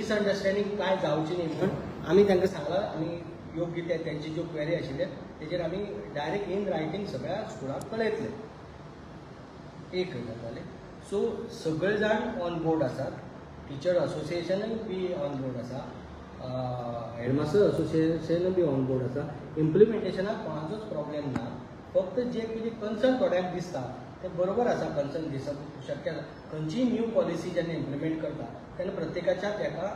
मिसअंडरस्टँडींग कांय जावची न्ही म्हूण आमी तांकां सांगलां आनी योग्य ते तेंची ज्यो क्वेरी आशिल्ल्यो तेजेर आमी डायरेक्ट इन रायटींग सगळ्या स्कुलाक कळयतले. एक गजाल जाली. सो सगळे जाण ऑन बोर्ड आसात, टिचर असोसिएशनूय बी ऑन बोर्ड आसा, हेडमास्टर असोसिएशनूय बी ऑन बोर्ड आसा. इम्प्लिमेंटेशनाक कोणाचोच प्रॉब्लेम ना, फक्त जे कितें कन्सर्न थोड्यांक दिसता तें बरोबर आसा, कन्सर्न दिसप शक्य आसा. खंयचीय न्यू पॉलिसी जेन्ना इम्प्लिमेंट करता तेन्ना प्रत्येकाच्या तेका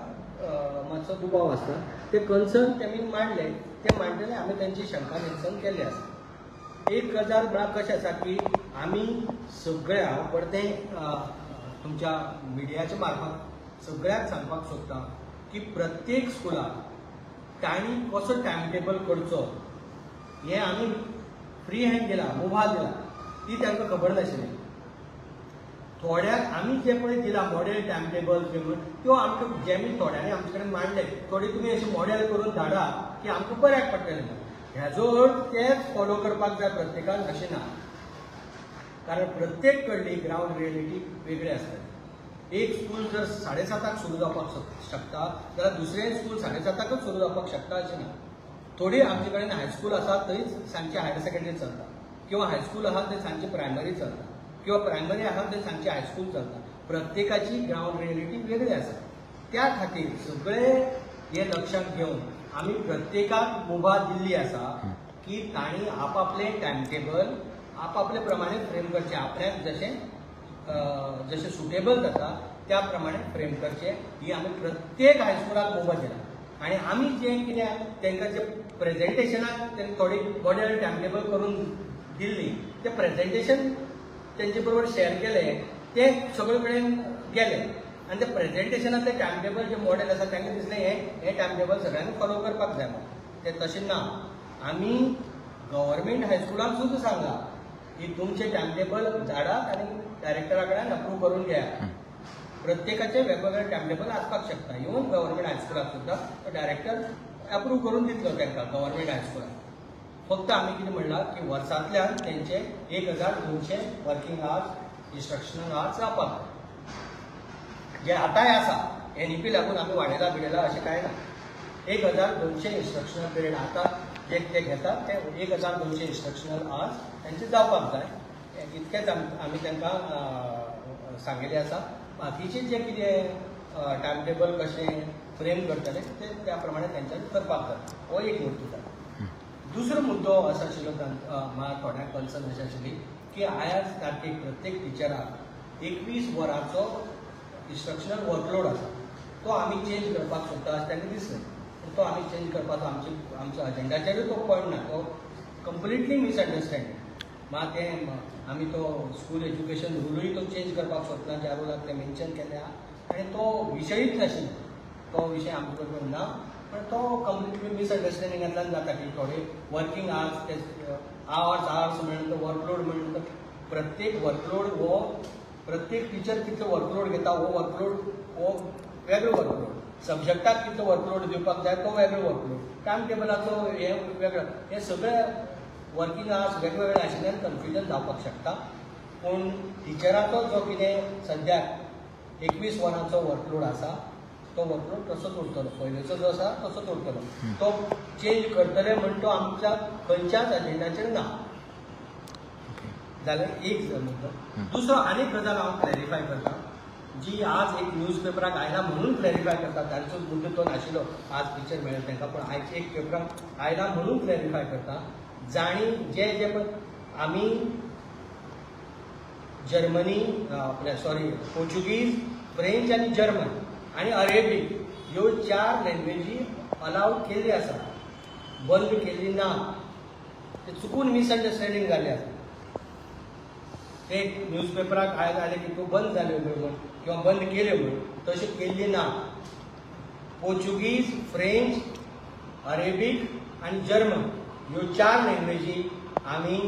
मातसो दुबाव आसता, ते कन्सर्न तेमी मांडले, ते मांडलेले आमी तेंची शंका निरसन केल्ली आसा. एक गजाल म्हळ्यार कशें आसा की आमी सगळ्या हांव परतें तुमच्या मिडियाच्या मार्फत सगळ्यांक सांगपाक सोदता की प्रत्येक स्कुलाक तांणी कसो टायम टेबल करचो हें आमी फ्री हँड दिला, मुभाल दिला, ती तांकां खबर नाशिल्ली. थोड्यांक आमी जे पळय दिला मॉडेल टायम टेबल त्यो आमकां जेमी थोड्यांनी आमचे कडेन मांडले, थोडी तुमी अशें मॉडेल करून धाडा की आमकां बऱ्याक पडटलें. हेजो अर्थ तेच फॉलो करपाक जाय प्रत्येकान अशें ना, कारण प्रत्येक कडली ग्रावंड रियलिटी वेगळी आसता. एक स्कूल जर 7:30 सुरू जावपाक शकता जाल्यार दुसरें स्कूल 7:30 सुरू जावपाक शकता अशें ना. थोडी आमचे कडेन हायस्कूल आसा थंयच सांजचे हायर सेकंडरी चलता, किंवा हायस्कूल आसा थंय सांजचे प्रायमरी चलता, किंवा प्रायमरी आसा थंय सांजचे हायस्कूल चलता. प्रत्येकाची ग्रावंड रियलिटी वेगळी आसा. त्या खातीर सगळे हे लक्षांत घेवन आमी प्रत्येकाक मुभा दिल्ली आसा की तांणी आपापले टायम टेबल आपापले प्रमाणे फ्रेम करचे, आपल्याक जशें जशें सुटेबल जाता त्या प्रमाणे फ्रेम करचे. ही आमी प्रत्येक हायस्कुलाक मुभा दिला. आनी आमी जें कितें तांकां जे प्रेजेंटेशनाक तांकां थोडी मॉडेल टायम टेबल करून दिल्ली तें प्रेजेंटेशन तेंचे बरोबर शेअर केलें, तें सगळे कडेन गेलें आनी ते प्रेजेंटेशनांतलें टायम टेबल जें मॉडेल आसा तांकां दिसलें हें टायम टेबल सगळ्यांनी फॉलो करपाक जाय म्हूण. तें तशें ना, आमी गव्हर्मेंट हायस्कुलाक सुद्दां सांगलां की तुमचें टायम टेबल धाडात आनी डायरेक्टरा कडेन अप्रूव करून घेयात. प्रत्येकाचे वेगवेगळे टायम टेबल आसपाक शकता. इवन गव्हर्मेंट हायस्कुलाक सुद्दां तो डायरेक्टर अप्रूव करून दितलो तांकां गव्हर्मेंट हायस्कुलाक. फक्त आमी कितें म्हणलां की वर्सांतल्यान तेंचे 1200 वर्किंग आवर्स इन्स्ट्रक्शनल आवर्स जावपाक जाय, जे आतांय आसा. एनईपी लागून आमी वाडयला बिडयला अशें कांय ना. 1200 इन्स्ट्रक्शनल पिरियड आतां जे ते घेतात ते 1200 इन्स्ट्रक्शनल आवर्स तेंचे जावपाक जाय. इतकेंच आमी तांकां सांगिल्लें आसा. बाकीचे जे कितें टायम टेबल कशें फ्रेम करतले ते त्या प्रमाणे तेंच्यांनी करपाक जाय. हो एक मुद्दो जाता. दुसरो मुद्दो असो आशिल्लो म्हाका थोड्यांक कन्सर्न अशें आशिल्ली की आयज तारखेक प्रत्येक टिचराक 21 वरांचो इन्स्ट्रक्शनल वर्कलोड आसा, तो आमी चेंज करपाक सोदता अशें तांकां दिसलें. पूण तो आमी चेंज करपाचो आमच्या अजेंडाचेरूय तो पॉयंट ना, तो कंप्लिटली मिसअंडरस्टँडींग. मात तें आमी तो स्कूल एज्युकेशन रुलूय तो चेंज करपाक सोदना, ज्या रुलाक ते मेन्शन केल्ले आहा आनी तो विशयूच नाशिल्लो, तो विशय आमचे बरोबर ना. पण तो कंप्लिटली मिसअंडरस्टँडिंगांतल्यान जाता की थोडे वर्किंग आवर्स ते आवर्स म्हणून वर्कलोड म्हणून प्रत्येक वर्कलोड हो प्रत्येक टिचर कितलो वर्कलोड घेता हो वर्कलोड हो वेगळो वर्कलोड, सब्जॅक्टाक कितलो वर्कलोड दिवपाक जाय तो वेगळो वर्कलोड, टायम टेबलाचो हे वेगळो, हे सगळे वर्किंग आवर्स वेगवेगळे आशिल्ल्यान कन्फ्युजन जावपाक शकता. पूण टिचराचो जो कितें सद्याक 21 वरांचो वर्कलोड आसा तो वर्कलोड तसोच उरतलो, पयलींचो जो आसा तसोच उरतलो. तो चेंज करतले म्हण तो आमच्या खंयच्याच अजेंडाचेर ना. जालें एक मुद्दो. दुसरो आनीक गजाल हांव क्लॅरिफाय करता जी आज एक न्यूज पेपराक आयला म्हणून क्लॅरिफाय करता, तांचो मुद्दो तो नाशिल्लो आज टिचर मेळ्ळें तांकां, पूण आयज एक पेपराक आयला म्हणून क्लॅरिफाय करता. जाणी जे जे पण आमी जर्मनी आपल्या सॉरी पोर्चुगीज, फ्रेंच आनी जर्मन आनी अरेबीक ह्यो 4 लँग्वेजी अलावड केल्ली आसा, बंद केल्ली ना. ते चुकून मिसअंडरस्टँडींग जाल्लें आसा. एक न्यूज पेपराक आयज आयलें की त्यो बंद जाल्यो म्हूण किंवा बंद केल्यो म्हूण, तशें केल्ली ना. पोर्चुगीज, फ्रेंच, अरेबीक आनी जर्मन ह्यो 4 लँग्वेजी आमी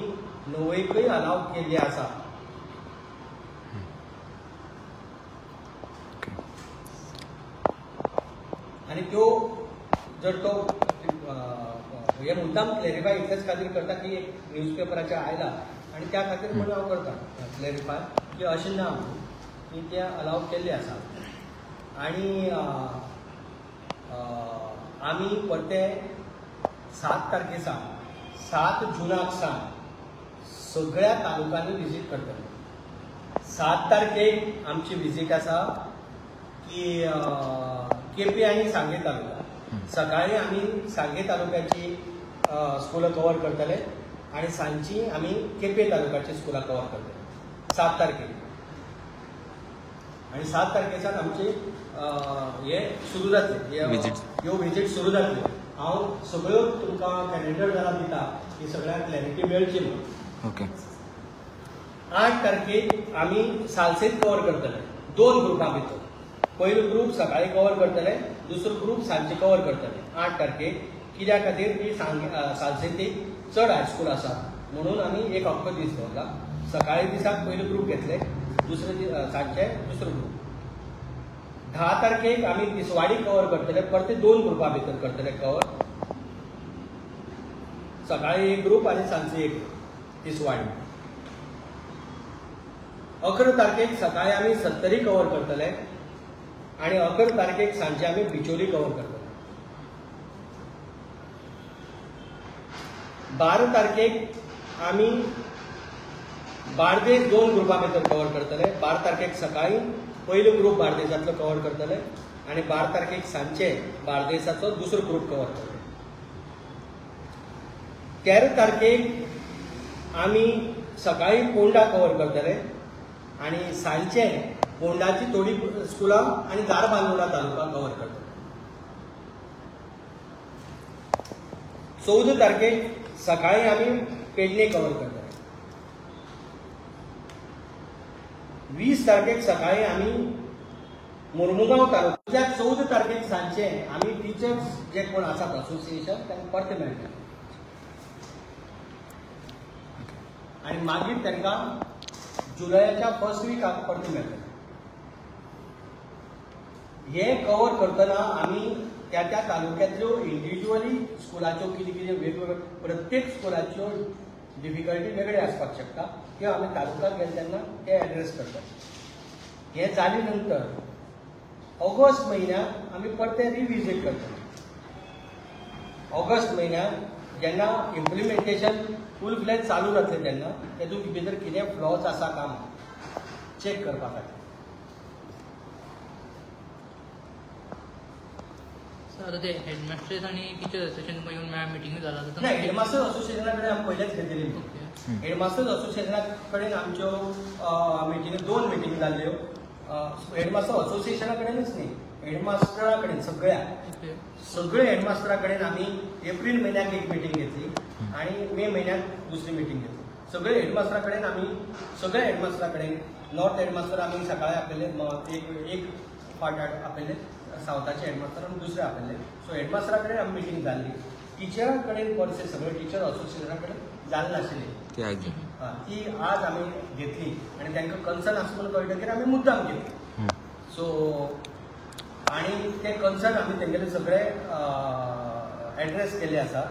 णवयकय अलाव केल्ली आसा. आनी त्यो जर तो हे मुद्दाम क्लॅरिफाय इतलेच खातीर करता की एक न्यूज पेपराचेर आयला आनी त्या खातीर म्हणून हांव करता क्लॅरिफाय की अशें ना की ते अलाव केल्ले आसा. आनी आमी परते 7 तारखे सावन 7 जुनाक सावन सगळ्या तालुक्यांनी विजीट करतले. 7 तारखेक आमची विजीट आसा की केपी आनी सांगे तालुका. सकाळी आमी सांगे तालुक्याची स्कुलां कवर करतले आनी सांजची आमी केपे तालुक्याची स्कुलां कवर करतले 7 तारखेक. आनी 7 तारखेच्यान आमची हे सुरू जातले, ह्यो विजीट सुरू जातले. हांव सगळ्यो तुमकां कॅलेंडर जाल्यार दिता की सगळ्यांक क्लॅरिटी मेळची म्हणून. ओके. 8 तारखेक आमी सालसेत कवर करतले 2 ग्रुपां भितर. पयलो ग्रूप सकाळी कवर करतले, दुसरो ग्रूप सांजचे कवर करतले 8 तारखेक. कित्या खातीर की सालसेतीक चड हायस्कूल आसा म्हणून आमी एक अख्खो दीस दवरला. सकाळी दिसाक पयलो ग्रूप घेतले, दुसरे सांजचे दुसरो ग्रूप. 10 तारखेक आमी तिसवाडी कवर करतले, परते 2 ग्रुपां भितर करतले कवर. सकाळी एक ग्रूप आनी सांजचे एक ग्रूप तिसवाडी. 11 तारखेक सकाळी आमी सत्तरी कवर करतले आनी 11 तारखेक सांजचे आमी बिचोली कवर करतले. 12 तारखेक आमी बार्देस 2 ग्रुपां भितर कवर करतले. 12 तारखेक सकाळी पयलो ग्रूप बार्देसांतलो कवर करतले आनी 12 तारखेक सांजचे बार्देसाचो दुसरो ग्रूप कवर करतले. 13 तारखेक आमी सकाळी पोंडा कवर करतले आनी सांजचे पोंडाची थोडी स्कुलां आनी धारबांदोडा तालुका कवर करतले. 14 तारखेक सकाळी आमी पेडणे कवर करतले. 20 तारखेक सकाळी आमी मुर्मुगांव तालुक्या. 14 तारखेक सांजचे आमी टिचर्स जे कोण आसात असोसिएशन तांकां परते मेळटले आनी मागीर तांकां जुलयाच्या फर्स्ट विकाक परते मेळटले. हे कवर करतना आमी त्या त्या तालुक्यांतल्यो इंडिविज्युअली स्कुलाच्यो कितें कितें वेगवेगळ्यो प्रत्येक स्कुलाच्यो डिफिकल्टी वेगळे आसपाक शकता, त्यो आमी तालुक्यात गेले तेन्ना ते एड्रेस करतात. हे जाले नंतर ऑगस्ट म्हयन्याक आमी परते रिविजीट करतले. ऑगस्ट म्हयन्याक जेन्ना इम्प्लिमेंटेशन फूल फ्लॅज चालू जातलें तेन्ना तेतूंत भितर कितें फ्लॉज आसा काय चॅक करपा खातीर. आतां ते हेडमास्टर्स आनी टिचर्स असोसिएशन तुमकां येवन मेळ्ळा, मिटिंगूय जाला? ना, हेडमास्टर्स असोसिएशना कडेन आमी पयलेच घेतिल्ली. हेडमास्टर्स असोसिएशना कडेन आमच्यो मिटिंग 2 मिटिंग जाल्ल्यो. हेडमास्टर असोसिएशना कडेनच न्ही, हेडमास्टरा कडेन सगळ्या सगळे हेडमास्टरा कडेन आमी एप्रील म्हयन्याक एक मिटींग घेतली आनी मे म्हयन्याक दुसरी मिटींग घेतली. सगळे हेडमास्टरा कडेन आमी सगळे हेडमास्टरा कडेन नॉर्थ हेडमास्टर आमी सकाळी आपयले, एक फाट आपयले, सावथाचे हेडमास्टर आनी दुसरे आपयले. सो हेडमास्टरा कडेन आमी मिटींग जाल्ली. टिचरा कडेन परसे सगळे टिचर असोसिएशना कडेन जाल नाशिल्ली, ती आज आमी घेतली आनी तांकां कन्सर्न आसा म्हणून कळटकीर आमी मुद्दाम घेतली. सो आनी ते कन्सर्न आमी तेंगेले सगळे एड्रेस केल्ले आसा.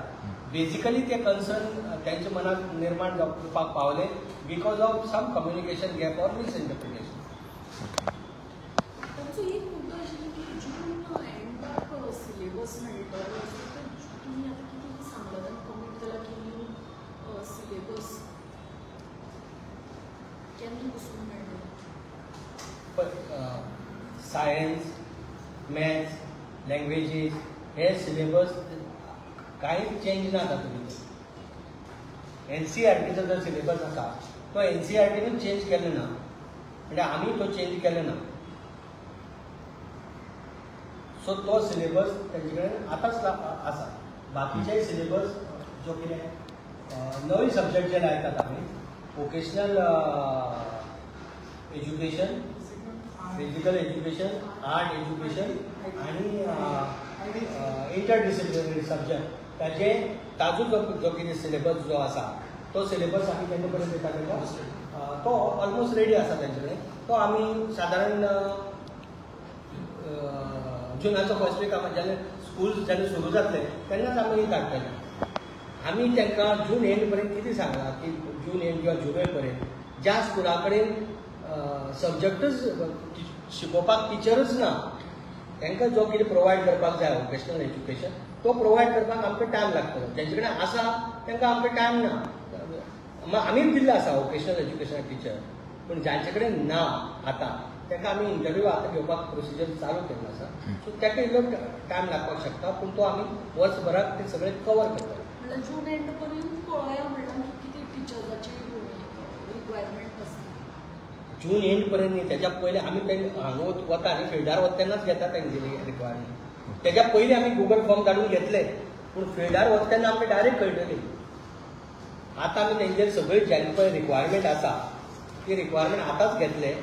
बेजिकली ते कन्सर्न त्यांच्या मनात निर्माण जावपाक पावले because of some communication gap or misinterpretation. तांचो एक मुद्दो आशिल्लो की जून एंडाक सिलेबस मेळटलो, तुमी आतां कितें सांगलां तांकां कमीट जाला की न्यू सिलेबस केन्ना पसून मेळटलो? सायन्स, मॅथ्स, लँग्वेजीस हे सिलेबस कांयच चेंज ना तातूंत भितर. एनसीईआरटीचो जो सिलेबस आसा तो एनसीईआरटीनूच चेंज केलो ना, म्हणजे आमी तो चेंज केलो ना. सो तो सिलेबस तेंचे कडेन आतांच आसा. बाकीचे सिलेबस जो कितें नवे सब्जेक्ट जे लायतात आमी, vocational education, physical education, art education आनी इंटरडिसिप्लिनरी सब्जेक्ट, ताजे ताजो जो कितें सिलेबस जो आसा तो सिलेबस आमी केन्ना पर्यंत दिता तांकां, तो ऑलमोस्ट रेडी आसा तेंचे कडेन. तो आमी सादारण जुनाचो फर्स्ट विका जेन्ना स्कूल जेन्ना सुरू जातले तेन्नाच आमी धाडटले. आमी तांकां जून एंड पर्यंत कितें सांगलां की जून एंड किंवा जुलय पर्यंत ज्या स्कुला कडेन सब्जेक्टच शिकोवपाक टिचरच ना तांकां जो कितें प्रोवायड करपाक जाय वोकेशनल एज्युकेशन तो प्रोवायड करपाक आमकां टायम लागतलो. जेंचे कडेन आसा तांकां आमकां टायम ना. आमीच दिल्लें आसा वोकेशनल एज्युकेशन टिचर, पूण जांचे कडेन ना आतां तांकां आमी इंटरव्यू आतां घेवपाक प्रोसिजर चालू केल्लो आसा. सो ताका इल्लो टायम लागपाक शकता, पूण तो आमी वर्सभराक ते सगळे कवर करतले. म्हणल्यार जून एंड पर्यंत पळोवया म्हणल्यार कितें टिचर्साची रिक्वायरमेंट आसता. जून एंड पर्यंत न्ही, त्याच्या पयलीं आमी ते हांगा वता न्ही फिल्डार वता तेन्नाच घेता तेंची रिक्वायरमेंट. त्याच्या पयलीं आमी गुगल फॉर्म काडून घेतले, पूण फिल्डार वता तेन्ना आमकां डायरेक्ट कळटली. आतां आमी तेंचेर सगळी जेन्ना पळय रिक्वायरमेंट आसा ती रिक्वायरमेंट आतांच घेतले